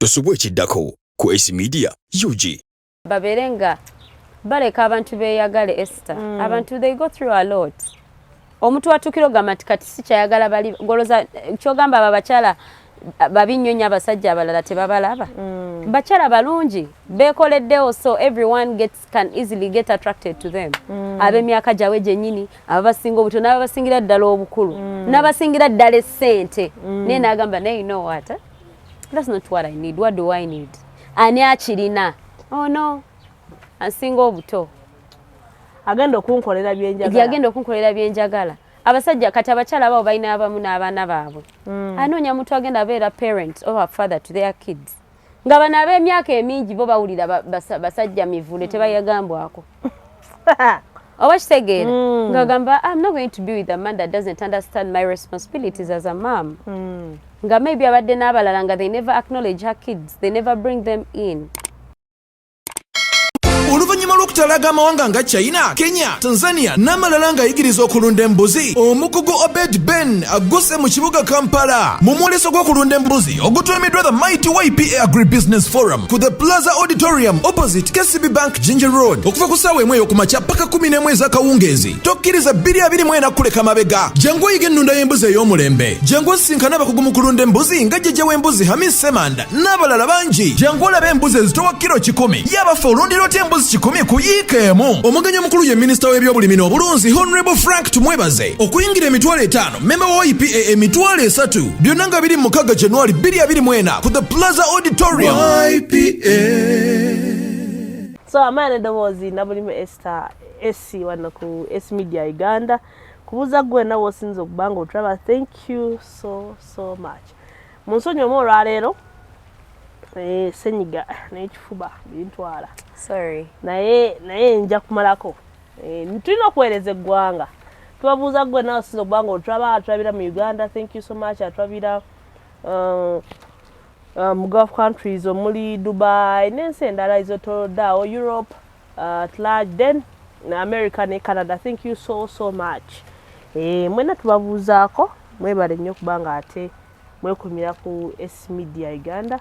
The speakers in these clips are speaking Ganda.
Tosubwa ekiddako ku Ace Media UG. Babeere nga baleka abantu beeyagale, Esther. Abantu, they go through a lot. Omuntu atuukira ogamba nti kati sikyayagala bali goloza. Kyogamba abo abakyala babi nnyo nnyo, abasajja abalala tebabalaba. Bakyala balungi beekoleddewo, so everyone can easily get attracted to them. Ab'emyaka gyabwe gyennyini, ababasinga obuto n'ababasingira ddala obukulu, n'abasingira ddala essente. Naye n'agamba, "Naye you know what, eh? That's not what I need. What do I need? Ani akirina? Oh no, ansinga obuto." Agenda okunkolera byenjagala. Yagenda okunkolera byenjagala. Abasajja kati, abakyala babo balina abamu n'abaana baabwe. Anoonya muntu agenda abeera parent or father to their kids, nga bano ab'emyaka emingi bo bawulira basajja mivule, tebayagambwako oba kitegeera. Ng'agamba, "I'm not going to be with a man that doesn't understand my responsibilities as a mom." Nga maybe abadde n'abalala nga they never acknowledge her kids, they never bring them in. Oluvannyuma lw'okutalaga amawanga nga China, Kenya, Tanzania n'amalala ng'ayigiriza okulunda embuzi, omukugu Obed Ben agguse mu kibuga Kampala mu mwoleso gw'okulunda embuzi ogutuumiddwa The Mighty YPA Agribusiness Forum ku The Plaza Auditorium, opposite KCB Bank, Jinja Road, okuva ku ssaawa 1 ey'okumakya paka 11 ez'akawungeezi. Tokkiriza 2024 kuleka mabega. Jangu oyiga ennunda y'embuzi ey'omulembe. Jangu osisinkane abakugu mu kulunda embuzi nga jjajja w'embuzi Hamis Semanda n'abalala bangi. Jangu olabe embuzi ezitowa kiro 100. Yabaffe, olundira otya embuzi 100 ku yiika emu? Omugenyi omukulu ye minisita w'ebyobulimi n'obulunzi, Honorable Frank Tumwebaze. Okuyingira 50,000, memba wa YPA 30,000. Byonna nga biri mu 6 January 2024 ku The Plaza Auditorium. YPA. So amaani eddoboozi nabulimu Esther Ac wano ku S Media Uganda. Kubuuza gwe nawe osinza okuba nga otulaba, thank you so so much. Mu nsonyi omu olwaleero, senyiga n'ekifuba bintwala. Sorry. Naye nja kumalako. Tulina okuweereza eggwanga. Tubabuuza gwe nawe osinza okuba nga otulaba, atulabira mu Uganda, thank you so much. Atulabira mu Gulf countries omuli Dubai n'ensi endala ezetoolodde awo, Europe at large, then ne America ne Canada, thank you so so much. Mwena tubabuuzaako, mwebale nnyo kubanga ate mwekumira ku S Media Uganda.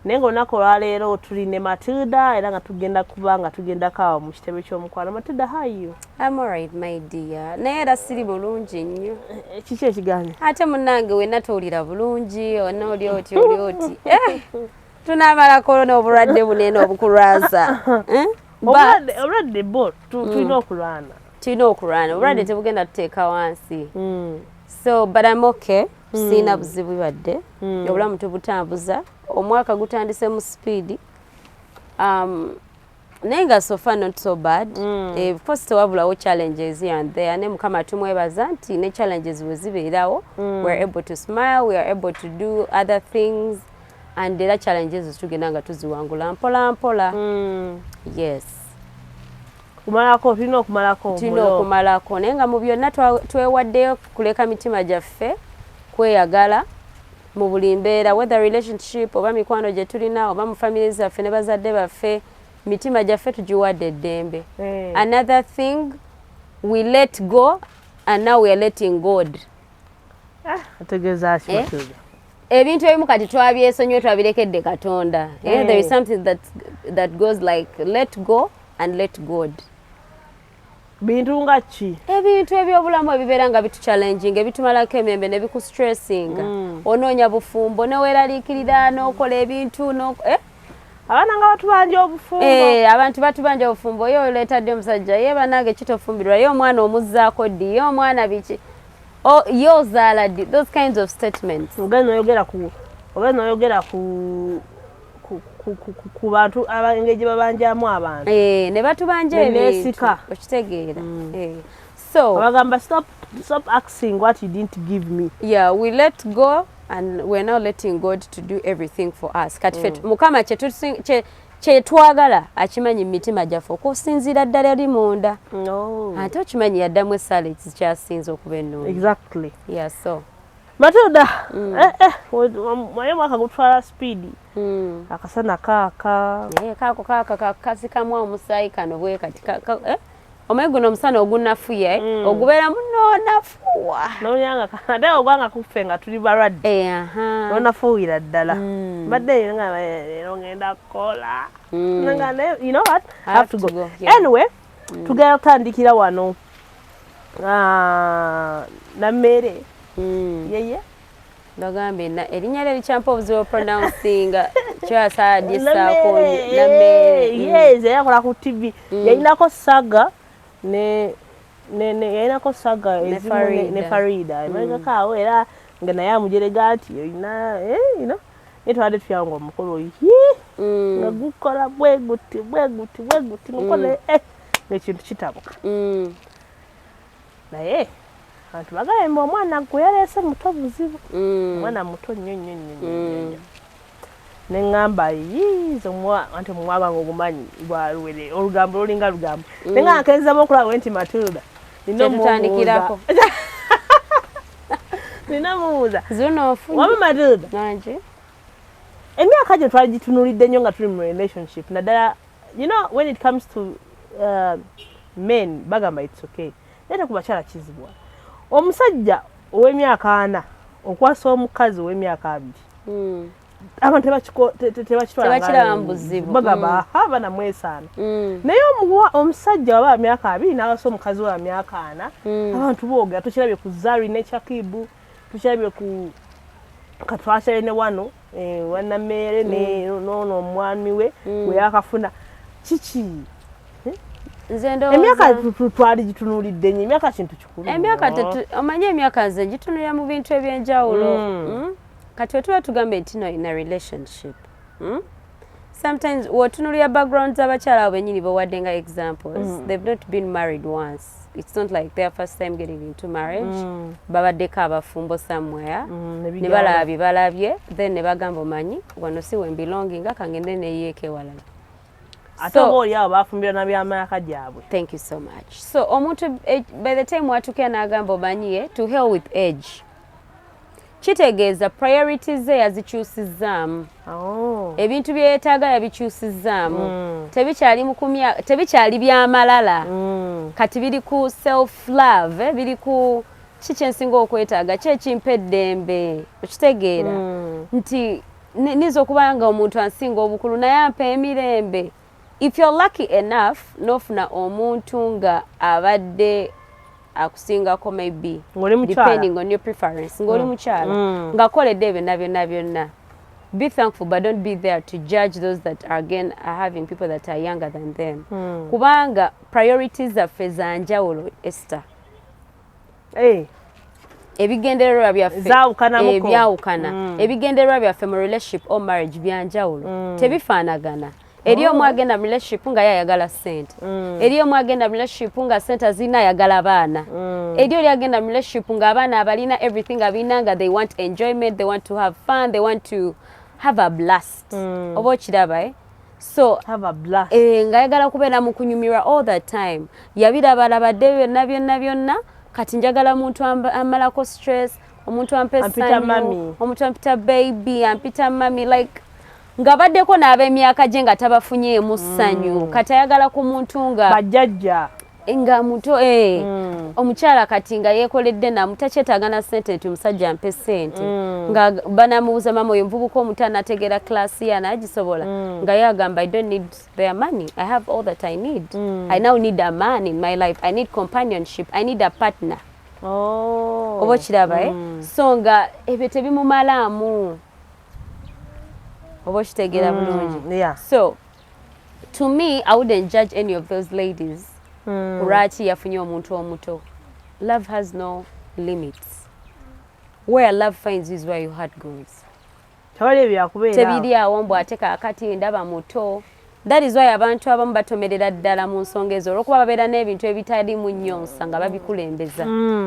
Naye nga olunaku olwaleero tuli ne Matilda, era nga tugenda kuba nga tugendako awo mu kitebe ky'omukwano. Matilda, how are you? I'm alright, my dear, naye era siri bulungi nnyo. Kiki ekiganye? Ate munnange, wenna towulira bulungi, onna oli oti oli oti. Tunaamalako n'obulwadde bunene obukulwaza. Eh? But Obulwadde bo tulina okulwana. Tulina okulwana, obulwadde tebugenda tuteeka wansi. So, but I'm okay, siina buzibu badde. Obulamu tubutambuza, omwaka gutandise mu speed, naye nga so far not so bad. Of course tewabulawo challenges here and there, ne Mukama tumwebaza nti ne challenges bwe zibeerawo, we are able to smile, we are able to do other things, and era challenges tugenda nga tuziwangula mpola mpola. Yes. Kumalako, tulina okumalako. Tulina omulo. Okumalako, naye nga mu byonna twewaddeyo kuleka mitima gyaffe kweyagala mu buli mbeera, whether relationship oba mikwano gye tulina oba mu family zaffe ne bazadde baffe, mitima gyaffe tugiwadde eddembe. Another thing, we let go and now we are letting God. Ategeeza ki? Eh? Matilda? Ebintu ebimu kati twabyesonyiwe, twabirekedde Katonda. Eh, there is something that goes like let go and let God. Bintu nga ki? Ebintu ebyobulamu ebibeera nga bituchallenging, ebitumalako emirembe ne bikustressinga. Onoonya bufumbo neweeraliikirira n'okola ebintu eh? Abaana nga batubanja obufumbo. Eh, abantu batubanja obufumbo. Ye oleeta ddi omusajja? Ye bannange kitofumbirwa? Ye omwana omuzzaako ddi? Ye omwana biki? Ye ozaala ddi? Those kinds of statements. Ogenda noyogera ku bantu engeri gye babanjamu abantu. Eh, ne batubanja Ne ebintu. neesika. Okitegeera? Eh. So abagamba, Stop asking what you didn't give me." Yeah, we let go and we're now letting God to do everything for us. Kati ffe Mukama kyetwagala akimanyi mu mitima gyaffe okusinziira ddala eri munda. No. Ate okimanyi yaddamu essaala ekikyasinza okuba ennungi. Exactly. Yeah, so Matilda, naye omwaka gutwala speed. Akasana kaaka. Naye kaako kaaka kasikamu omusaayi kano bwe kati eh? Omanyi guno omusana ogunafuye, ogubeera munoonafuwa. Nonyanga ate ogwanga kuffe nga tuli balwadde. Eh, aha. Nonafuwira ddala. Mbadde eyo nga leero ngenda kukola. Nga you know what? I have to go, yeah. Anyway, tugenda kutandikira wano. Ah, Nammere yeye. Bagambye erinnya lye likyampa obuzibu pronouncinga, kyasaadyesaako. Nammere, Nammere. Yes, yakola ku TV, yalinako saga ne yalinako saga Ne ezimu ne Farida. Farida emabegako awo, era nga naye amujerega nti olina naye twabadde tuyanga omukolo yi nga gukola bwe guti bwe guti bwe guti ngukola ng'ekintu kitabuka. Naye abantu bagambye mbu omwana gwe yaleese muto buzibu. Omwana muto nnyo nnyo nnyo nnyo nnyo nnyo. Ne ŋŋamba yiize anti omumwa gwange ogumanyi gwaluwere, olugambo lulinga lugambo, ne nga nkenzamu okulaba bwe nti Matilda nina Kyetutandikirako. omubuuza, nina mubuuza. Zuno ofunye. Wama Matilda, nanje. Emyaka gyo twali gitunulidde nnyo nga tuli mu relationship, naddala when it comes to men bagamba it's okay, naye te ku bakyala kizibwa. Omusajja ow'emyaka 40 okwasa omukazi ow'emyaka 20, abantu tebakitwala Tebakiraba mu buzibu. Bagamba aha, banamwesaana. Naye omusajja waba wa myaka 20 n'awasa omukazi wa myaka 40, abantu boogera. Tukirabye ku Zari ne Shakibu, tukirabye ku katwashaye ne wano Wanammeere ne noono omwami we we yakafuna kiki. Nze Emyaka ndowooza twali gitunuulidde nnyo, emyaka kintu kikulu emyaka nnyo. Omanyi emyaka nze ngitunulira mu bintu ebyenjawulo. Kati wetuba tugambe nti no in a relationship, Sometimes wotunulira background z'abakyala abo bennyini bowadde nga examples, they've not been married once. It's not like their first time getting into marriage. Babaddeko abafumbo somewhere, Ne ne bigaana. balaba bye balabye, then ne bagamba omanyi wano si we mbelonginga, kangende neyeeko ewalala. Ate oba oli awo bafumbirwa na byamaka gyabwe. Thank you so much. So omuntu by the time watuukira n'agamba omanyiye to hell with age, kitegeeza priorities ze yazikyusizaamu. Oh. Ebintu bye yeetaaga yabikyusizaamu. Tebikyali mu kumya, tebikyali byamalala. Kati biri ku self love, biri ku ki kyensinga okwetaaga, ki ekimpa eddembe. Okitegeera nti niyinza okuba nga omuntu ansinga obukulu naye ampa emirembe. If you're lucky enough n'ofuna omuntu nga abadde akusingako, maybe Ng'oli mukyala. depending on your preference, ng'oli mukyala ng'akoledde byonna byonna byonna, be thankful, but don't be there to judge those that are again are having people that are younger than them, kubanga priorities zaffe za njawulo, Esther. Ebigendererwa byaffe Zaawukanamuko. Byawukana. Ebigendererwa byaffe mu relationship or marriage byanjawulo, tebifaanagana. Eri omu agenda mu relationship nga ye ayagala ssente, eri omu agenda mu relationship nga ssente azirina, ayagala baana, eri oli agenda mu relationship nga abaana abalina, everything abalina, nga they want enjoyment, they want to have fun, they want to have a blast. Oba okiraba, eh? So Have a blast. Ng'ayagala kubeera mu kunyumirwa all the time. Yabirabalabadde byonna byonna byonna, kati njagala muntu amalako stress, omuntu ampa Ampita essanyu, mummy. omuntu ampita baby, ampita mummy, like ng'abaddeko n'ab'emyaka gye nga tabafunyeemu ssanyu, kati ayagala ku muntu nga bajjajja. Nga muto, eh. Omukyala kati nga yeekoledde namu, takyetaaga na ssente nti omusajja ampe ssente, nga banamubuuza mama oyo muvubuka omuto anategeera class ye, anagisobola, nga ye agamba I don't need their money, I have all that I need. I now need a man in my life, I need companionship, I need a partner. Oh. Oba okiraba, eh? So nga ebyo tebimumalaamu. Oba okitegeera bulungi? Yeah. So to me, I wouldn't judge any of those ladies lwaki yafunye omuntu omuto. Love has no limits. Where love finds you is where your heart goes. Tewali ebyakubeera. Tebiri awo mbu ate kaakati ndaba muto. That is why abantu abamu batomerera ddala mu nsonga ezo, olwokuba babeera n'ebintu ebitalimu nnyonsa nga babikulembeza.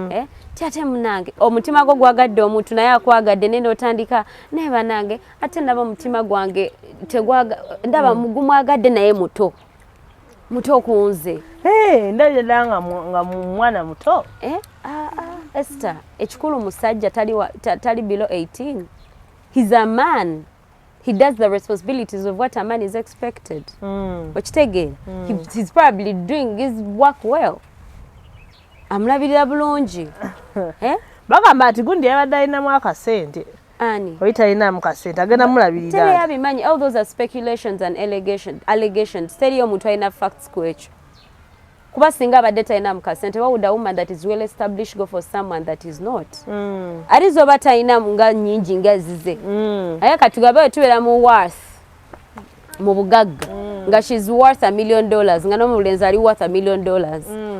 Eh? Ti ate munange omutima gwo gwagadde omuntu naye akwagadde, naye n'otandika naye banange ate ndaba omutima gwange tegwaga, ndaba gumwagadde naye muto muto ku nze. Hey, ndabye ddala nga mwana muto. Eh? Ah, ah, Esther, ekikulu musajja tali, tali below 18, he's a man. He does the responsibilities of what a man is expected. Okitegeera? He's probably doing his work well, amulabirira bulungi. Eh? Bagamba ati gundi yabadde alinamu akasente. Ani? Oyi talinamu kasente, agenda mulabirira. Teri abimanyi. All those are speculations and allegations. Teri omuntu alina facts ku ekyo, kuba singa abadde talinamu kasente, why would a woman that is well established go for someone that is not? Ate oba talinamu nga nnyingi nga zize, naye katugabe bwe tubeera mu worth, mu bugagga, nga she's worth $1 million, nga n'omulenzi ali worth $1 million,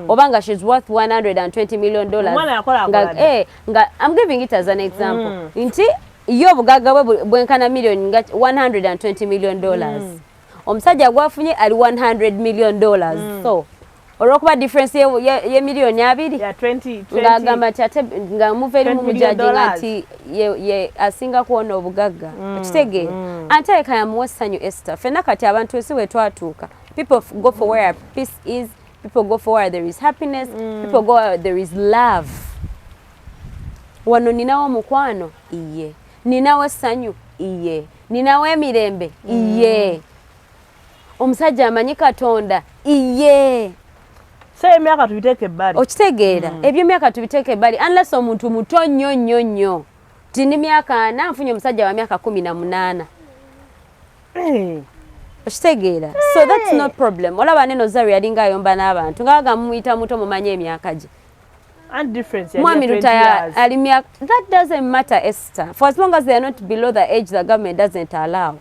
oba nga she's worth $120 million. Omwana yakola nga, akola dda. Eh, nga I'm giving it as an example nti ye obugagga bwe bwenkana million nga $120 million, omusajja gwafunye ali $100 million, so olwokuba difference ye miliyoni 20 Ya 20 20 ng'agamba nti ate nga muva eri 20 million mumujajinga dollars. nti ye asinga kuwona obugagga. Okitegeera? Ate aleka yamuwa essanyu, Esther. Ffenna kati abantu esi we twatuuka, people go for where peace is, people go for where there is happiness, people go where there is love. Wano ninawo omukwano, iye ninawo essanyu, iye ninawo emirembe, iye omusajja amanyi Katonda, iye. So emyaka tubiteeke ebbali. Okitegeera? Ebyemyaka tubiteeka ebbali, unless omuntu muto nnyo nnyo nnyo, ti ndi myaka 40, nfunye omusajja wa myaka 18. Okitegeera? So that's no problem. Olaba neno Zari yalinga ayomba n'abantu nga baga mumuyita muto, mumanye emyaka gye. And difference yali Mwami ya 20 Lutaya years. ali myaka, that doesn't matter, Esther, for as long as they are not below the age the government doesn't allow.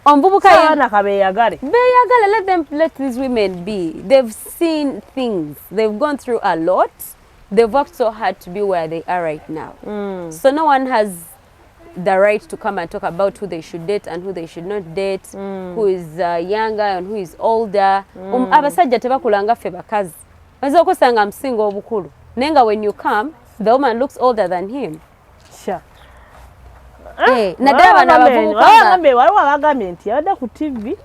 Omuvubuka So abaana kabeeyagale. Beyagala. Let them, let these women be. They've seen things, they've gone through a lot, they've worked so hard to be where they are right now. So no one has the right to come and talk about who they should date and who they should not date, who is younger and who is older. Abasajja tebakula nga ffe bakazi. Oyinza okusanga musinga obukulu, naye nga when you come, the woman looks older than him. Sha. Eh, naddala bano abavubuka Waliwo abagambye nti yabadde ku TV,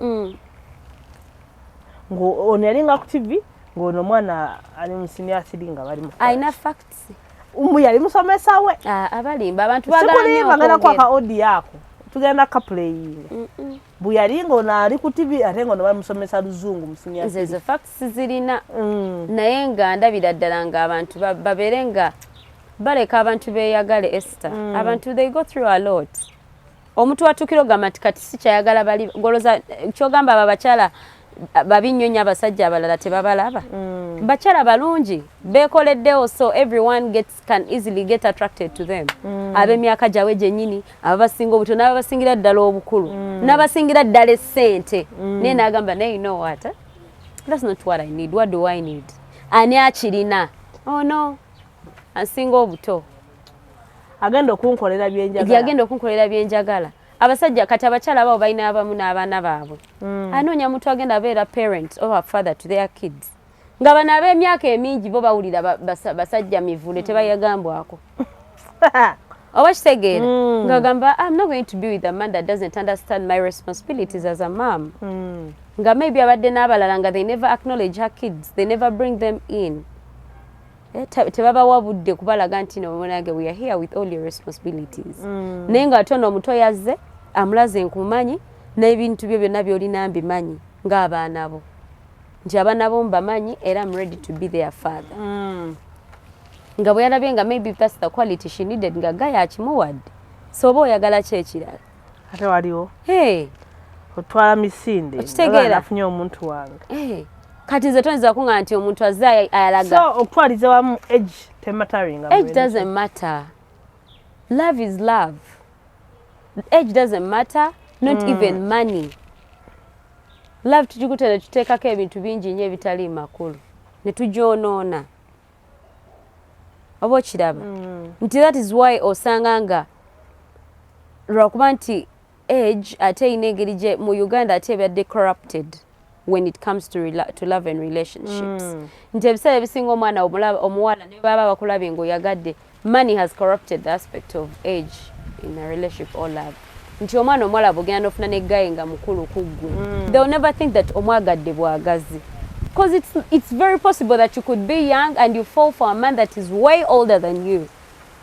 ono yalinga ku TV ng'ono omwana ali mu senior three nga bali mu Alina facts? Mu yali musomesa we. Ah, abalimba abantu baagala nnyo Sikulimba, ngenda okwogera. kwaka audio ako, tugenda kaplayinga. Bwe yali ng'ono ali ku TV ate ng'ono bamusomesa luzungu mu senior Nze ezo facts zirina, three. Naye nga ndabira ddala nga abantu babeere nga baleka abantu beeyagale, Esther. Abantu, they go through a lot. Omuntu watuukira ogamba nti kati sikyayagala bali goloza kyogamba abo abakyala babi nnyo nnyo, abasajja abalala tebabalaba. Bakyala balungi beekoleddewo, so everyone can easily get attracted to them, ab'emyaka gyabwe gyennyini, ababasinga obuto n'ababasingira ddala obukulu, n'abasingira ddala essente. Naye n'agamba, naye you know what, eh? That's not what I need. What do I need? Ani akirina? Oh no, ansinga obuto. Agenda okunkolera byenjagala. Yagenda okunkolera byenjagala. Abasajja kati, abakyala abo balina abamu n'abaana baabwe. Anoonya muntu agenda abeera parent or father to their kids, nga bano ab'emyaka emingi bo bawulira basajja mivule, tebayagambwako. Oba kitegeera? Nga gamba, I'm not going to be with a man that doesn't understand my responsibilities as a mom. Nga maybe abadde n'abalala nga they never acknowledge her kids, they never bring them in. Eh, tebabawa budde kubalaga nti no munange, we are here with all your responsibilities. Naye nga ate ono omuto yazze amulaze, nkumanyi n'ebintu byo byonna by'olina mbimanyi ng'abaana bo, nti abaana bo mbamanyi era I'm ready to be their father. Nga bwe yalabye nga maybe that's the quality she needed, nga gaya akimuwadde, so oba oyagala ki ekirala? Ate waliwo Hey, otwala misinde. Okitegeera? Nafunye omuntu wange. Hey. Kati nze toyinza kuŋŋamba nti omuntu azze ayalaga. So okutwaliza wamu, age tematteringa? Age doesn't matter. Love is love. Age doesn't matter, not even money. Love tugikute ne tuteekako ebintu bingi nnyo ebitali makulu ne tugyonoona. Oba okiraba nti that is why osanga nga lwakuba nti age ate erina engeri gye mu Uganda ate ebadde corrupted when it comes to love and relationships, nti ebiseera ebisinga omwana omuwala ne baba bakulabye ng'oyagadde, money has corrupted the aspect of age in a relationship or love, nti omwana omuwala bwogenda n'ofuna ne guy nga mukulu ku ggwe, they will never think that omwagadde bwagazi, because it's very possible that you could be young and you fall for a man that is way older than you.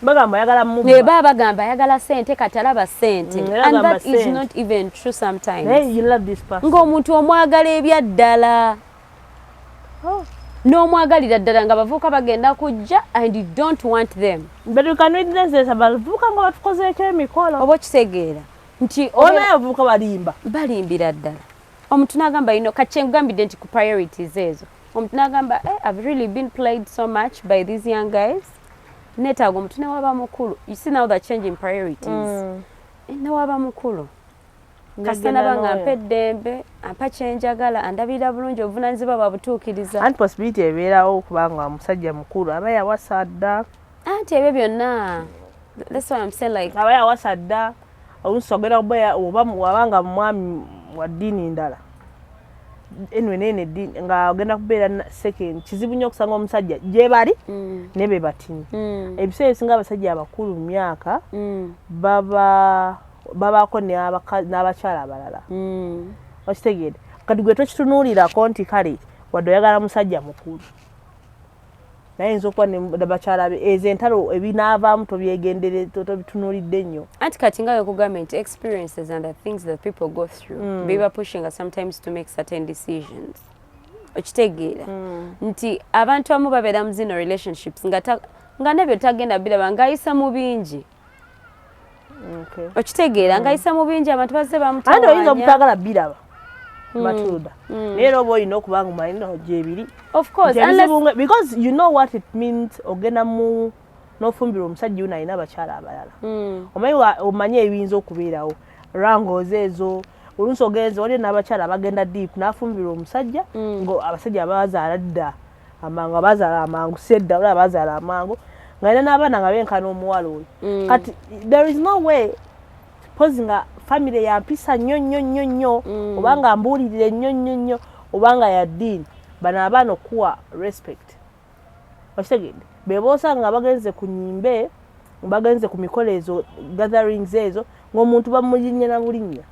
Bagamba ayagala mubba. Ne baba bagamba ayagala sente, kati alaba sente. Era And agamba that is sente. not even true sometimes. Naye you love this person. Ng'omuntu omwagala ebyaddala, Oh. n'omwagalira ddala nga bavubuka bagenda kujja and you don't want them. But you can witness this, abavubuka nga batukozeeko emikolo. Oba okitegeera nti Oba naye abavubuka balimba. Balimbira ddala. Omuntu n'agamba ino kakyengambidde nti ku priorities ezo, omuntu n'agamba, eh, "I've really been played so much by these young guys, neetaaga omuntu newaba mukulu." You see now the change in priorities. Eh, newaba mukulu, kasita naba nga ampa eddembe, ampa kyenjagala, andabirira bulungi, obuvunanyizibwa bwabutuukiriza. Anti possibility ebeerawo okubanga omusajja mukulu aba yawasa dda. Anti ebyo byonna, that's why I'm saying like Aba yawasa dda, oluusi ogenda kuba oba wabanga mwami wa ddiini ndala, anyway, nene eddiini nga ogenda kubeera second. Kizibu nnyo okusanga omusajja gye bali naye be batini. Ebiseera ebisinga abasajja abakulu mu myaka baba babaako n'abakyala abalala. Okitegeere, kati gwe tokitunuulirako nti kale wadde oyagala musajja mukulu, naye ayinza okuba ne bakyala be. Ezo entalo ebinaavaamu tobyegendere, tobitunuulidde nnyo. Anti kati nga wekugambye nti experiences and the things that people go through biba pushing us sometimes to make certain decisions. Okitegeera nti abantu abamu babeera mu zino relationships nga nebyo tagenda biraba, ng'ayisa mu bingi. Okitegeera, ng'ayisa mu bingi, abantu bazze Anti oyinza bamutawaanya. Obutagala biraba, Matilda, naye era oba olina okuba nga omanyi no gyebiri. Of course. Nti unless ebizibu because you know what it means, ogenda mu n'ofumbirwa omusajja ono alina abakyala abalala. Omanyi omanyi ebiyinza okubeerawo, rangos ezo. Oluusi ogenze waliyo n'abakyala abagenda deep, n'afumbirwa omusajja ngo abasajja abazaala dda amangu, abazaala amangu, si edda, waliwo abazaala amangu ng'alina n'abaana nga benkana omuwala oyo. Kati there is no way pozi nga family yampisa nnyo nnyo nnyo nnyo, oba nga mbuulirire nnyo nnyo nnyo, oba nga ya ddiini, bano abaana okuwa respect. Okitegedde, be boosanga nga bagenze ku nyimbe, bagenze ku mikolo ezo, gatherings ezo, ng'omuntu bamulinnya na bulinnya,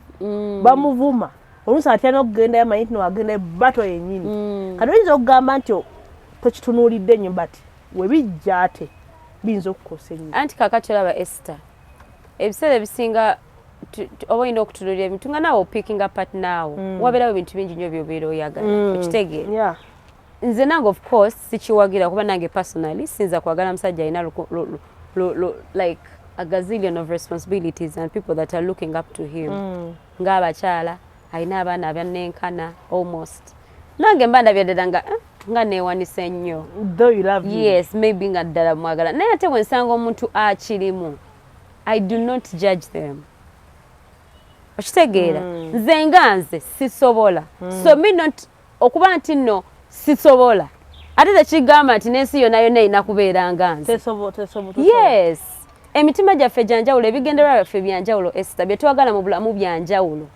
bamuvuma. Oluusi atya n'okugendayo, amanyi nti nowagendayo bato yennyini. Kati oyinza okugamba nti tokitunuulidde nnyo, but webijja ate biyinza okukosa ennyo. Anti kakati olaba, Esther, ebiseera ebisinga oba olina okutunuulira ebintu nga naawe opickinga partner wo. Wabeerawo ebintu bingi nnyo byobeera oyagala. Okitegeera? Yeah. Nze nange of course sikiwagira, kuba nange personally sinza kwagala musajja alina like a gazillion of responsibilities and people that are looking up to him, ng'abakyala, alina abaana abanenkana almost. Nange mba ndabya ddala nga nga neewanise nnyo. Though you love him. Yes, maybe nga ddala mwagala, naye ate bwe nsanga omuntu akirimu, I do not judge them. Okitegeera, nze nga nze sisobola. So me not okuba nti nno sisobola, ate tekigamba nti n'ensi yonna yonna erina kubeera nga nze. Tesobo. Yes, emitima gyaffe gyanjawulo, ebigendererwa byaffe byanjawulo, Esther, bye twagala mu bulamu byanjawulo,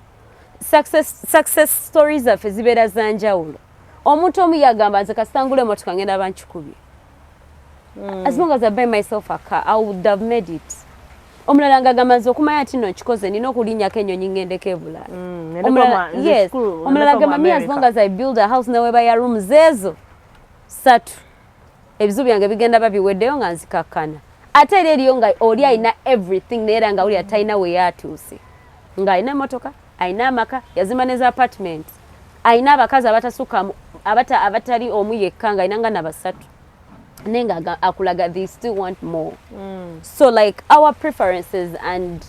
success stories zaffe zibeera za njawulo. Omuntu omu yagamba, "Nze kasita ngula emotoka ngenda bankikubye. As long as I buy myself a car, I would have made it." Omulala ngagamba, "Nze okumanya nti nno nkikoze, nina okulinnyako ennyonyi ngendeko e Bulaaya." Nze Yes, kikulu, omulala ndeko mu agamba, "Me, as America." long as I build a house neweba ya rooms ezo 3, ebizibu byange bigenda babiweddeyo nga nzikakkana." Ate era eriyo nga oli alina everything, naye era nga oli atalina we yatuuse, ng'alina emmotoka, alina amaka, yazimba neza apartment, alina abakazi abatasukka abatali omu yekka, ng'alina nga nabasatu, naye nga akulaga they still want more. So like our preferences and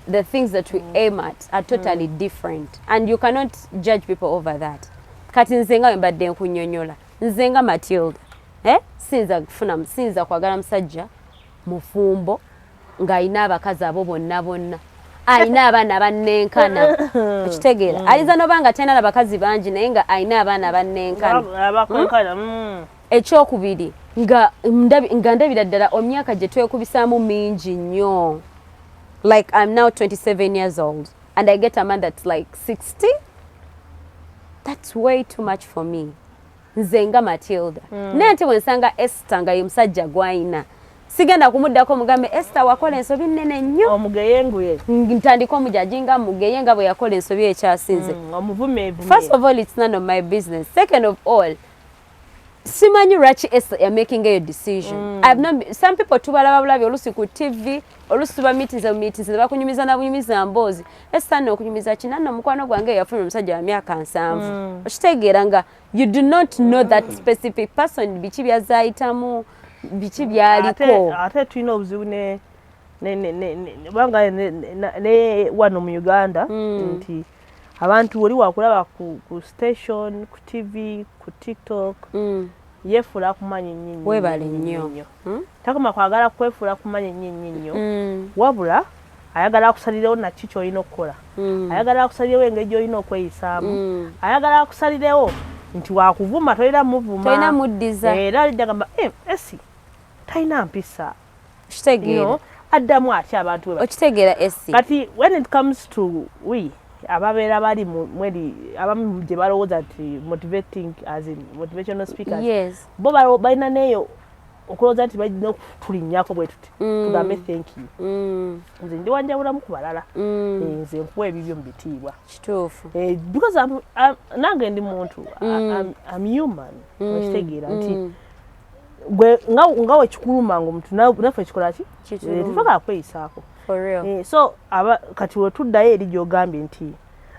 the things that we aim at are totally different, and you cannot judge people over that. Kati nze nga bwe mbadde nkunnyonnyola, nze nga Matilda, eh? Siyinza kufuna, siyinza kwagala musajja mufumbo ng'alina abakazi abo bonna bonna, alina abaana bannenkana. Okitegeera, ayinza noba nga talina nabakazi bangi, naye nga alina abaana bannenkana. Abakwenkana. Ekyokubiri, nga ndabira ddala emyaka gye twekubisaamu mingi nnyo. Like I'm now 27 years old and I get a man that's like 60. That's way too much for me, nze nga Matilda. Naye ate bwe nsanga Esther nga ye musajja gw'ayina, sigenda kumuddako mugambe, "Esther, wakola ensobi nnene nnyo." Omugeyenguye. Ntandika omujudginga, mugeye nga bwe yakola ensobi ekyasinze. Omuvume evume. First of all, it's none of my business. Second of all, Simanyi lwaki Esther ya making eyo decision. I've not, some people tubalaba bulabi olusi ku TV, olusi tuba meetings, meetings bakunyumiza na bunyumiza mboozi. Esther nno okunyumiza kina nno mukwano gwange yafuna omusajja wa myaka 70. Okitegeera nga you do not know that specific person, biki byazaayitamu, biki byaliko. Ate tulina obuzibu ne banga ne wano mu Uganda nti abantu oli wakulaba ku station, ku TV, ku TikTok, yeefuula kumanya ennyo ennyo. Weebale nnyo. Nnyo. Takoma kwagala kwefuula kumanya ennyo ennyo ennyo, wabula ayagala akusalirewo naki kyolina okukola, ayagala akusalirewo engeri gy'olina okweyisaamu, ayagala akusalirewo nti wakuvuma tolina muvuma. Tolina muddiza. Era alijja gamba, "Eh, esi talina mpisa." Okitegeera. Addamu atya abantu bwe bati? Okitegeera, esi. Kati when it comes to we ababeera bali mweri abamu gye balowooza nti motivating, as in motivational speakers, bo balina neeyo okulowooza nti balina okutulinnyako bwe tuti, tugambe thank you. Nze ndi wanjawulamu ku balala. Eh, nze nkuwa ebibyo mu bitiibwa. Kituufu. Eh, because nange ndi muntu. I'm human. Okitegeera nti gwe nga wekikuluma nga omuntu, naffe kikola ki? Kituluma. Eh, tetwagala kweyisaako. For real. Eh, so kati wetuddayo eri gyogambye nti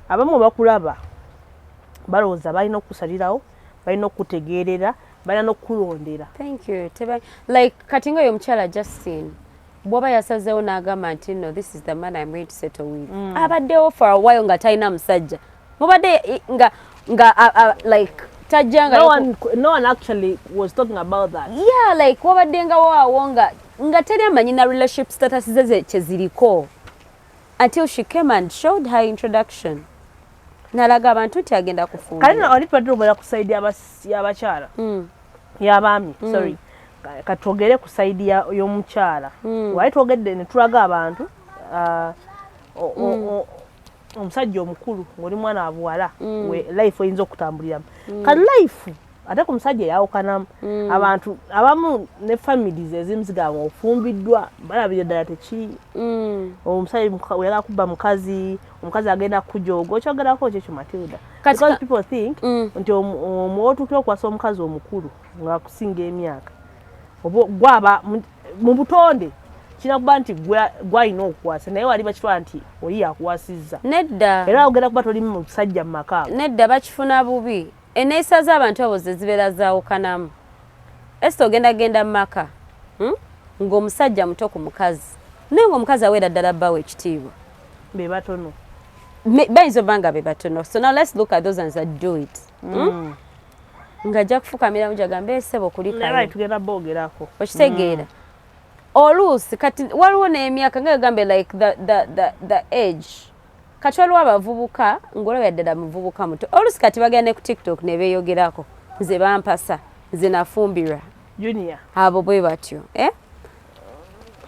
abamu bakulaba balowooza balina okusalirawo, balina okutegeerera, balina n'okukulondera. Thank you. Teba, like kati nga oyo omukyala Justin bw'oba yasazeewo n'agamba nti no, this is the man I'm going to settle with, abaddewo for a while nga talina musajja, mubadde nga like tajja nga No one actually was talking about that. Yeah, like wabadde nga waawo nga teri amanyi na relationship status ze kyeziriko until she came and showed her introduction, n'alaga abantu nti agenda Kale kufumbira. Oli tubadde tubeera ku side y'abakyala, y'abaami, sorry. Katwogere ku side y'omukyala. Wali twogedde ne tulaga abantu, ah, omusajja omukulu ng'oli mwana wa buwala, life oyinza okutambuliramu. Kati life ate ku musajja eyawukanamu, abantu abamu ne families ezimu zigamba ofumbiddwa, balabira ddala tekiri. Omusajja oyagala kubba mukazi, omukazi agenda kujooga. Okyogerako kyekyo, Matilda? Because people think nti otuukira okuwasa omukazi omukulu ng'akusinga emyaka, oba gwaba mu butonde kirina kuba nti gwalina okuwasa, naye wali bakitwala nti oli yakuwasizza. Nedda. Era ogenda kuba toli musajja mu maka ago. Nedda, bakifuna bubi. Enneeyisa z'abantu abo ze zibeera zaawukanamu. Esita ogenda genda mu maka, Ng'omusajja muto ku mukazi, naye ng'omukazi aweera ddala bbawe ekitiibwa. Be batono. Bayinza obba nga be batono. So now let's look at those ones that do it, Ng'ajja kufukamira muja gambe esebo naye kulikayo. Tugenda boogerako. Okitegeera, oluusi kati waliwo n'emyaka nga gambe like the age. Kati waliwo abavubuka ng'olabya ddala muvubuka muto, oluusi kati bagenda ne ku TikTok ne beeyogerako, nze bampasa, nze nafumbirwa. Junior. Abo bwe batyo, eh?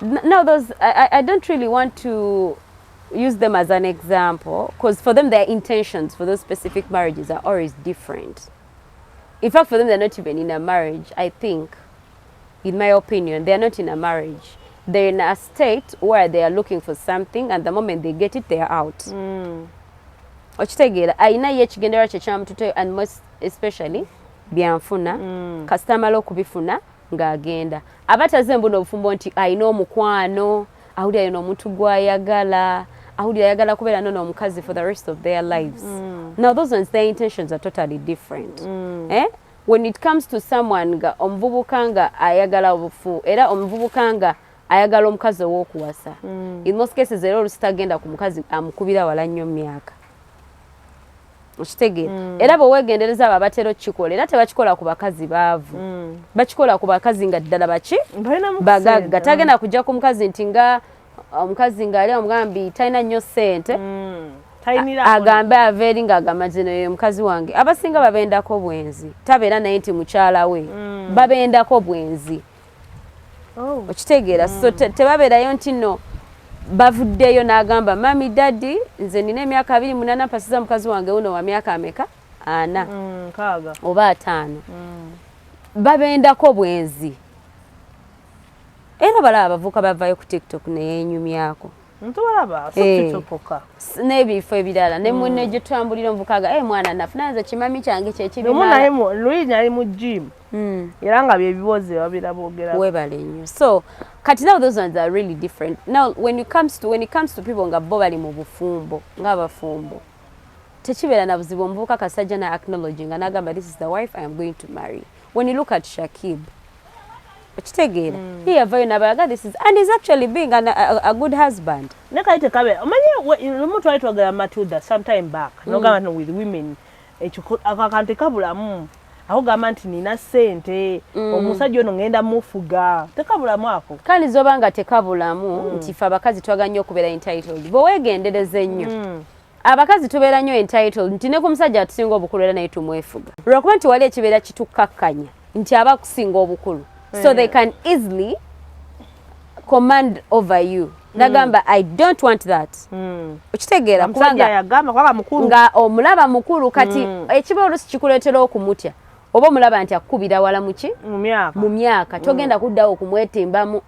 Now those I don't really want to use them as an example because for them, their intentions for those specific marriages are always different. In fact, for them, they're not even in a marriage. I think, in my opinion, they're not in a marriage. They're in a state where they are looking for something, and the moment they get it, they are out. Okitegeera, ayina ye ekigendererwa kye kyamututeyo, and most especially byanfuna. Kasita amala okubifuna ng'agenda, aba taze mbuno obufumbo nti ayina omukwano, awulira ayina omuntu gw'ayagala, awulira ayagala kubeera nono omukazi for the rest of their lives. Now those ones, their intentions are totally different, eh? When it comes to someone nga omuvubuka nga ayagala obufu, era omuvubuka nga ayagala omukazi ow'okuwasa, in most cases era olusi tagenda ku mukazi amukubira wala nnyo mu myaka. Okitegeera, era bwe weegendereza abo abatera okukikola, era tebakikola ku bakazi baavu, bakikola ku bakazi nga ddala baki Balinamu bagagga. ssente. Tagenda kujja ku mukazi nti nga omukazi ng'ali omugambi talina nnyo ssente, Tayinirako. Agambe ava eri ng'agamba nti "Naye mukazi wange." Abasinga babendako bwenzi, tabeera naye nti mukyala we, babendako bwenzi. Oh. Okitegeera, so tebabeerayo nti nno bavuddeyo n'agamba, "Mummy, daddy, nze nina emyaka 28, mpasiza mukazi wange wuno wa myaka ameka, 40 6." Oba 50." Babendako bwenzi. Era balaba abavubuka bavayo ku TikTok neyeenyumyako. Ntubalaba Eh. sokutokoka. N'ebifo ebirala ne munne gye tutambulira omuvuka ga mwana nafuna nze kimami kyange Lumu kyekibimala. naye luli nali mu gym era nga byebibozi babeera boogera. Webale nnyo. So kati now those ones are really different. Now when it comes to people nga bo bali mu bufumbo, ng'abafumbo, tekibeera na buzibu omuvubuka kasajja na acknowledge nga n'agamba, "This is the wife I am going to marry." When you look at Shakib, okitegeera, ye yavayo n'abalaga this is, and he's actually being a good husband. Naye kali tekabeera, omanyi lumu twali twogera Matilda sometime back, nogamba nti with women ekyo ako akantu tekabulamu, akugamba nti nina ssente, omusajja ono ngenda mufuga, tekabulamu ako. Kandi zoba nga tekabulamu nti ffe abakazi twagala nnyo okubeera entitled, bwe weegendereza ennyo, abakazi tubeera nnyo entitled nti ne ku musajja atusinga obukulu era naye tumwefuga, lwakuba nti wali ekibeera kitukkakkanya nti aba akusinga obukulu, so they can easily command over you, nagamba, "I don't want that." Okitegeera? Omusajja Kubanga yagamba kubanga mukulu. Nga omulaba mukulu, kati ekiba oluusi kikuleetera okumutya, oba omulaba nti akukubira wala muki? Mu myaka. Mu myaka, togenda kuddawo okumwetimbamu.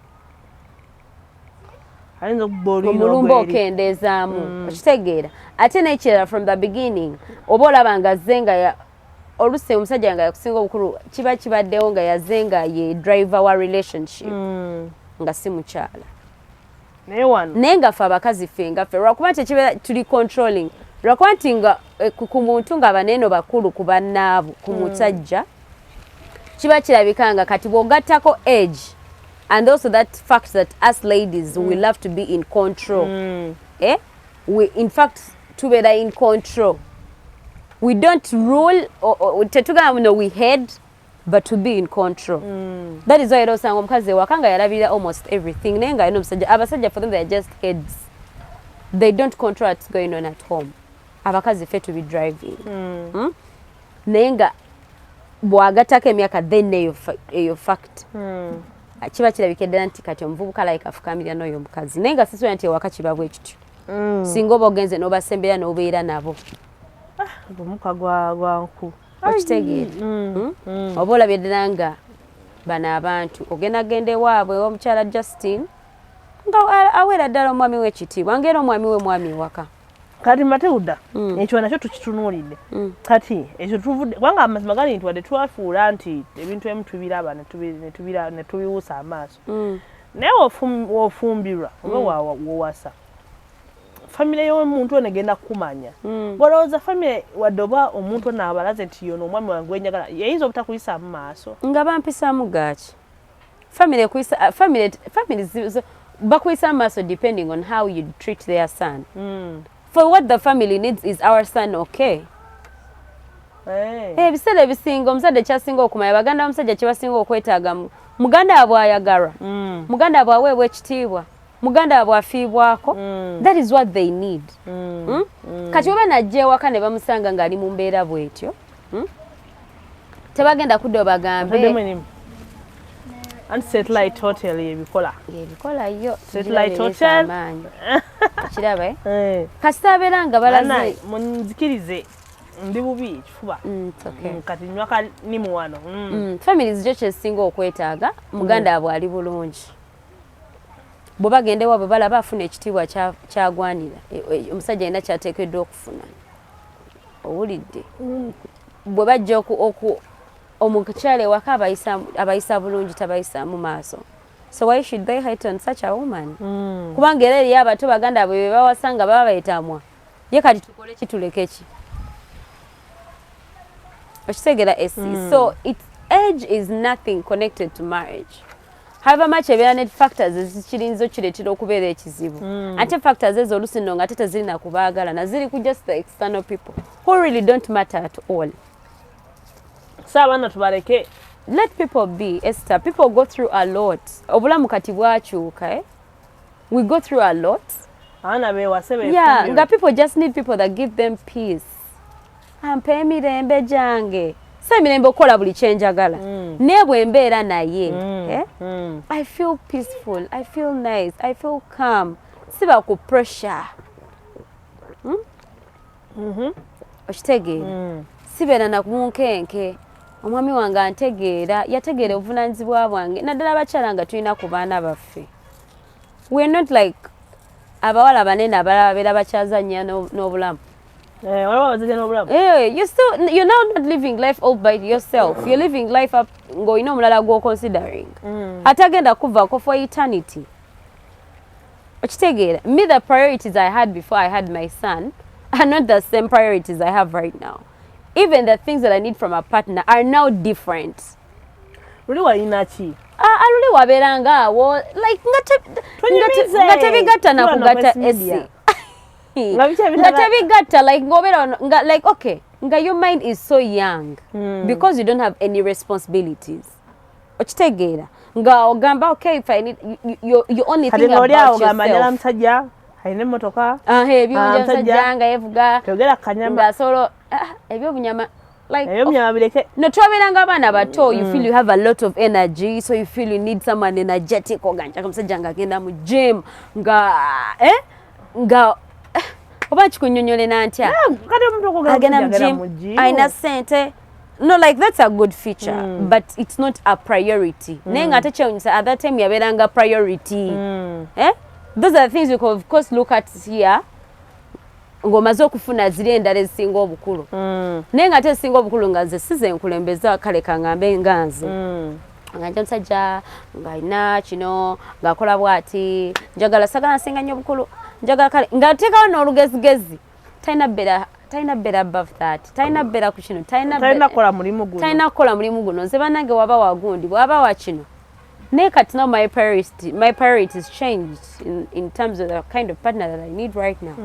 Ayinza okuba oluyina Omulumba ogweri. Okendeezaamu, okitegeera? Ate n'ekirala, from the beginning oba olaba nga azze nga oluusi omusajja nga yakusinga obukulu, kiba kibaddewo nga yazze nga ye driver wa relationship, nga si mukyala. Naye wano Naye nga ffe abakazi, ffe nga ffe, lwakuba nti ekibeera tuli controlling, lwakuba nti nga ku muntu nga baneeno bakulu ku bannaabo, ku musajja kiba kirabika nga kati bw'ogattako age and also that fact that us ladies, we love to be in control, eh? We in fact tubeera in control, we don't rule, tetugamba no we head, but to be in control. That is why era osanga omukazi ewaka nga yalabirira almost everything, naye nga alina omusajja. Abasajja, for them, they are just heads, they don't control what's going on at home. Abakazi ffe to be driving. Naye nga bw'agattako emyaka, then eyo fact kiba kirabika eddala nti kati omuvubuka like afukamirira n'oyo omukazi, naye nga sisuubira nti ewaka kiba bwe kityo, singa oba ogenze n'obasembera n'obeera nabo. Omuka gwa nku. Okitegeera? Mm? Oba olabye ddala nga bano abantu ogenda genda ewaabwe omukyala Justin nga aweera ddala omwami w'ekitiibwa, ngaera omwami we mwami ewaka. Kati Matilda, ekyo nakyo tukitunuulidde. Kati ekyo tuvudde, kubanga amazima gali nti wadde twafuula nti ebintu ebimu tubiraba ne tubiwusa amaaso, naye wofumbirwa oba wowasa, famire y'omuntu ono egenda kukumanya. Bwolowooza famire, wadde oba omuntu ono abalaze nti yono omwami wange gwenjagala, yayinza obutakuyisaamu maaso. Nga bampisaamu gaaki? Family ekuyisa, family bakuyisa maaso depending on how you treat their son. For what the family needs is our son, okay? Eh. Ebiseera ebisinga omuzadde kyasinga okumanya, baganda b'omusajja kyebasinga okwetaaga, muganda waabwe ayagalwa, muganda waabwe aweebwa ekitiibwa, muganda waabwe afiibwako. That is what they need. Mm? Kati oba najja ewaka ne bamusanga ng'ali mu mbeera bw'etyo, Tebagenda kudda bagambe. Otaddemu enimu. Anti Satellite Hotel ebikola. Ebikola yo. Satellite Hotel. Amaanyi okiraba, eh? Eh. Kasita abeera nga balaze. Banaye, munzikirize, ndi bubi ekifuba. It's okay. Kati nywa kanimu wano. Families gyo kyezisinga okwetaaga, muganda waabwe ali bulungi, bwe bagenda ewaabwe balaba afuna ekitiibwa kyagwanira. Omusajja alina kyateekeddwa okufuna, owulidde? Bwe bajja omukyala ewaka abayisa bulungi, tabayisaamu maaso, so why should they hate on such a woman? Kubanga era eriyo abato baganda bwe bebawasa nga baba beetamwa ye. Kati tukole ki, tuleke ki? Okitegeera esi? So its age is nothing connected to marriage, however much ebeera ne factors ezikirinza okireetera okubeera ekizibu. Ate factors ezo oluusi nno nga ate tezirina kubaagalana, ziri ku just the external people who really don't matter at all. So abaana tubaleke. Let people be, Esther. People go through a lot. Obulamu kati bwakyuka, eh? We go through a lot. Abaana bewase. Yeah, nga people just need people that give them peace. Ampa emirembe gyange, si emirembe okukola buli kyenjagala, naye bwe mbeera naye, eh? I feel peaceful, I feel nice, I feel calm, siba ku pressure, Okitegeera? Sibeera na bunkenke. Omwami wange antegeera, yategeera obuvunaanyizibwa bwange, naddala abakyala nga tulina ku baana baffe. We are not like Abawala banene abalala babeera bakyazannya n'obulamu. Eh, waliwo abazanya n'obulamu. Eh, you're now not living life all by yourself. You're living life up ng'olina omulala gw'oconsidering. Ate agenda kuvaako for eternity. Okitegeera? Me, the priorities I had before I had my son are not the same priorities I have right now. Even the things that I need from a partner are now different. Luli walina ki? Ah, aluli wabeeranga awo like Tunyumize. nga tebigatta na Tuba kugatta na media. esi Nga biki nga tebigatta, like ng'obeera wano, nga like okay, nga your mind is so young because you don't have any responsibilities. Okitegeera? Nga ogamba, okay, if I need you only Kati think ng'oli awo about ogamba njala yourself. musajja alina emmotoka. Ah, Ah, musajja musajja. nga yevuga Togera kanyama. ng'asobola, ah, ebyobunyama like Ebyobunyama bireke. No, twabeeranga abaana bato, you feel you have a lot of energy, so you feel you need someone energetic. Oganjaka omusajja ng'agenda mu gym nga eh? Nga eh, oba kikunyonyole nantya. Kati omuntu okwogera Agenda mu musajja gym, agenda mu gym. alina ssente. No, like that's a good feature, but it's not a priority. Naye nga ate kyewunyisa, at that time yabeeranga priority. Eh? Those are the things you can of course look at here ng'omaze okufuna ziri endala ezisinga obukulu. Naye nga ate ezisinga obukulu nga nze size nkulembeza, kale kaŋŋambe nga nze nga nja musajja ng'alina kino, ng'akola bw'ati, njagala, sagala nsinga nnyo obukulu, njagala kale ng'ateekawo n'olugezigezi, talina bbeera above that, talina bbeera ku kino, talina Talina kukola mulimu guno. Talina kukola mulimu guno. Nze bannange waba wagundi, waba wa kino. Naye kati now my priorities changed in terms of the kind of partner that I need right now.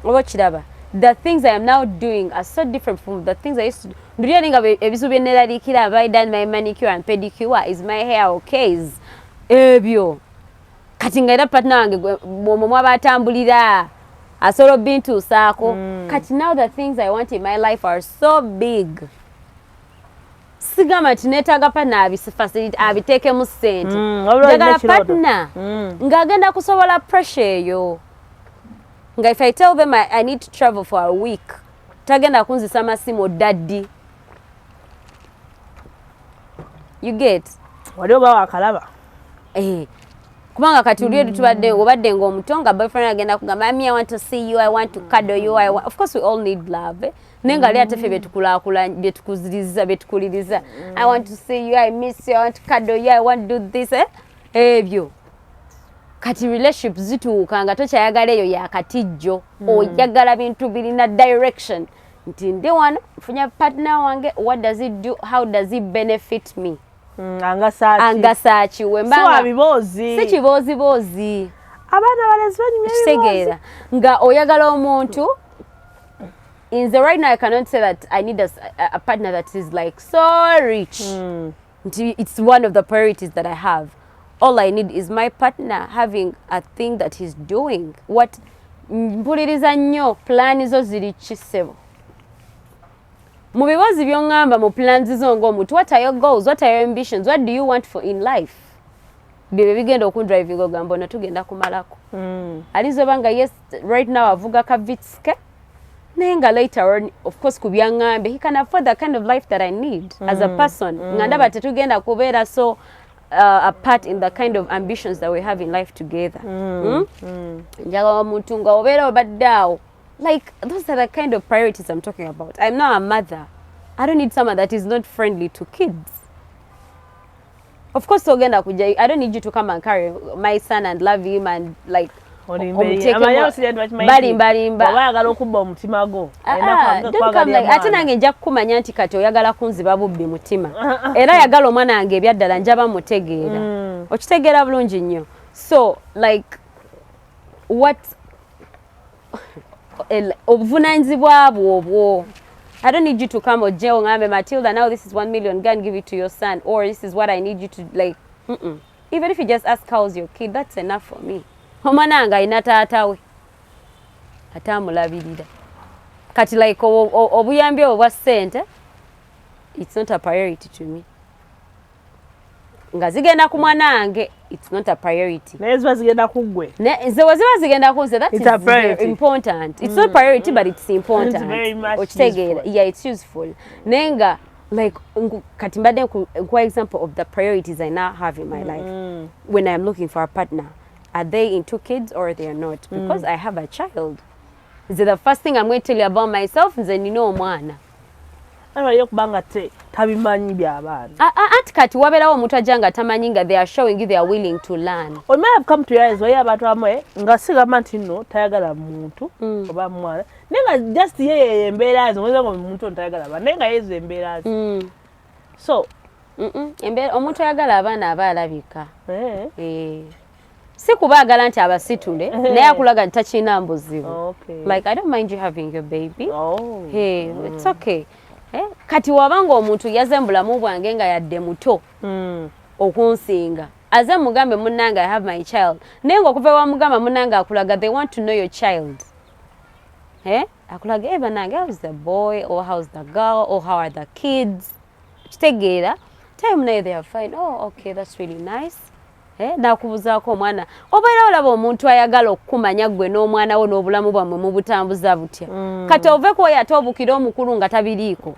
Oba okiraba, the things I am now doing are so different from the things I used to do. Ndulira nga ebizibu bye neeraliikira, have I done my manicure and pedicure, is my hair okay, is ebyo. Kati nga era partner wange omwo mwaba atambulira asobola obintuusaako. Kati now the things I want in my life are so big. Sigamba nti neetaaga partner abifacility abiteekemu ssente. Wabula olina Njagala ekirooto. partner ng'agenda kusobola pressure eyo, nga if I tell them I need to travel for a week, tagenda kunzisa masimu daddy, you get? Wali oba wakalaba. Eh, kubanga kati oli eri tubadde obadde ng'omuto nga boyfriend agenda kugamba, "Me, I want to see you, I want to cuddle you, I want." Of course we all need love, eh? Naye nga ali ate ffe byetukulaakulanya, byetukuziriza, byetukuliriza, "I want to see you, I miss you, I want to cuddle you, I want to do this," eh? Ebyo kati relationship zituuka nga tokyayagala eyo yakatijjo, oyagala bintu birina direction, nti ndi wano nfunya partner wange, what does it do, how does it benefit me? Angasa ki? Angasa ki? Si wa wembanga biboozi. Si kibooziboozi. Abaana abalenzi banyumya ebiboozi. Kitegeera nga oyagala omuntu. Nze right now I cannot say that I need a partner that is like so rich, nti it's one of the priorities that I have. All I need is my partner having a thing that he's doing. What mpuliriza nnyo, plan zo ziri kisebo mu biboozi by'oŋŋamba, mu plans zo ng'omuntu, what are your goals, what are your ambitions, what do you want for in life? Byebyo bigenda okundrivinga ogamba ono tugenda kumalako. Alinza oba nga yes, right now avuga ka Vitz ke, naye nga later on, of course, ku byaŋŋambye, he can afford the kind of life that I need as a person, nga ndaba tetugenda kubeera so apart in the kind of ambitions that we have in life together. Njagala omuntu nga obeera obadde awo. Like those are the kind of priorities I'm talking about. I'm now a mother. I don't need someone that is not friendly to kids. Of course ogenda kujja, I don't need you to come and carry my son and love him and like Balimbalimba. Ayagala okubba omutima gwo. Ah, ah, ate nange nja kukumanya nti kati oyagala kunziba bubbi mutima, era ayagala omwana wange ebyaddala njaba mutegeera. Okitegeera bulungi nnyo. So like what obuvunanyizibwa bwo obwo, I don't need you to come ojje oŋambe, "Matilda, now this is 1 million, go and give it to your son," or "This is what I need you to," like, Even if you just ask how's your kid, that's enough for me. Omwana wange alina taata we ate amulabirira. Kati like obuyambi obwo bwa ssente, it's not a priority to me. Nga zigenda ku mwana wange, it's not a priority. Naye ziba zigenda ku ggwe? Nze we ziba zigenda ku nze, that is very important. It's not priority, but it's important. Okitegeera? Yeah, it's useful. Naye nga like kati mbadde nkuwa example of the priorities I now have in my life when I'm looking for a partner. Are they into kids or they are not? Because I have a child. Nze the first thing I'm going to tell you about myself, nze nina omwana. Waliyo okubanga tabimanyi by'abaana. Anti kati wabeerawo omuntu ajja nga tamanyi, nga they are showing you they are willing to learn. We may have come to realize waliyo abantu abamwe nga sigamba nti nno tayagala muntu oba mwana, naye nga just ye yeyo embeera ze, oyinza nga omuntu ono tayagala baana, naye nga yezo embeera ze. So Omuntu ayagala abaana aba alabika. Eh. Si kubaagala nti abasitule, naye akulaga nti takirina buzibu. Like, I don't mind you having your baby. Hey, it's okay. Eh? Kati wabanga omuntu yaze mu bulamu bwange nga yadde muto okunsinga, aze mugambe, "Munnange, I have my child," naye nga okuva wamugamba, "Munnange," akulaga they want to know your child. Eh? Akulaga, "Hey, bannange, how's the boy?" or "How's the girl?" or "How are the kids?" Kitegeera time naye they are fine. "Oh, okay, that's really nice." Eh, nakubuzaako omwana, obeera olaba omuntu ayagala okukumanya ggwe n'omwana wo n'obulamu bwammwe mubutambuza butya. Kati ove ku oyo ate obukire omukulu nga tabiriiko,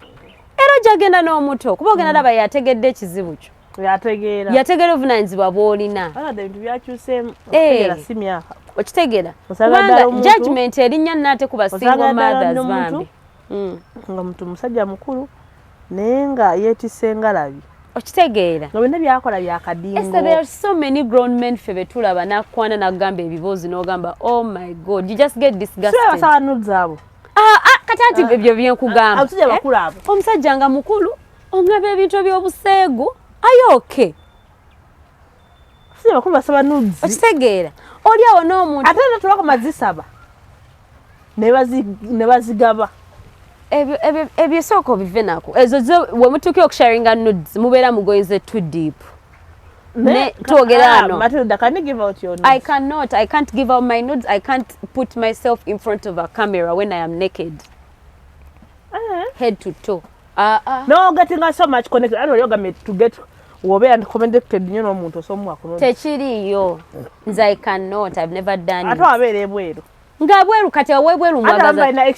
era ojja genda n'omuto, kuba ogenda laba yategedde ekizibu kyo. Yategeera. Yategeera obuvunanyizibwa bw'olina. Alade ebintu byakyuseemu. Eh. Okutegeera si myaka. Okitegeera? Osanga Kubanga ddala omuntu- judgment erinnya nnaate ku ba single Osanga ddala mothers n'omuntu- bambi. Nga muntu musajja mukulu, naye nga yeetisse engalabi. Okitegeera? Nga byonna byakola byakadingo. Esther, there are so many grown men ffe betulaba nakwana nagamba ebiboozi n'ogamba, "Oh my God," you just get disgusted. Basaba nudes abo. Ah, ah, kati anti ebyo byenkugamba. Abasajja Eh? bakulu abo. Omusajja nga mukulu ongamba ebintu ebyobuseegu ayoke. Abasajja bakulu basaba nudes. Okitegeera? Oli awo n'omuntu Ate era tebakoma zisaba, ne bazigaba. Ebyo sooka obive nako. Ezo zo we mutuukira okusharinga nudes, mubeera mugoyeze too deep. Ne twogera ano. Matilda, can you give out your nudes? I cannot. I can't give out my nudes. I can't put myself in front of a camera when I am naked. Head to toe. No getting so much connected. Ano yoga to get wobeera connected nnyo n'omuntu osomuwa ku nudes. Tekiriiyo. Nze I cannot. I've never done Ate it. wabeera ebweru. Nga bweru, kati awebweru Ate mwagaza. abamu balina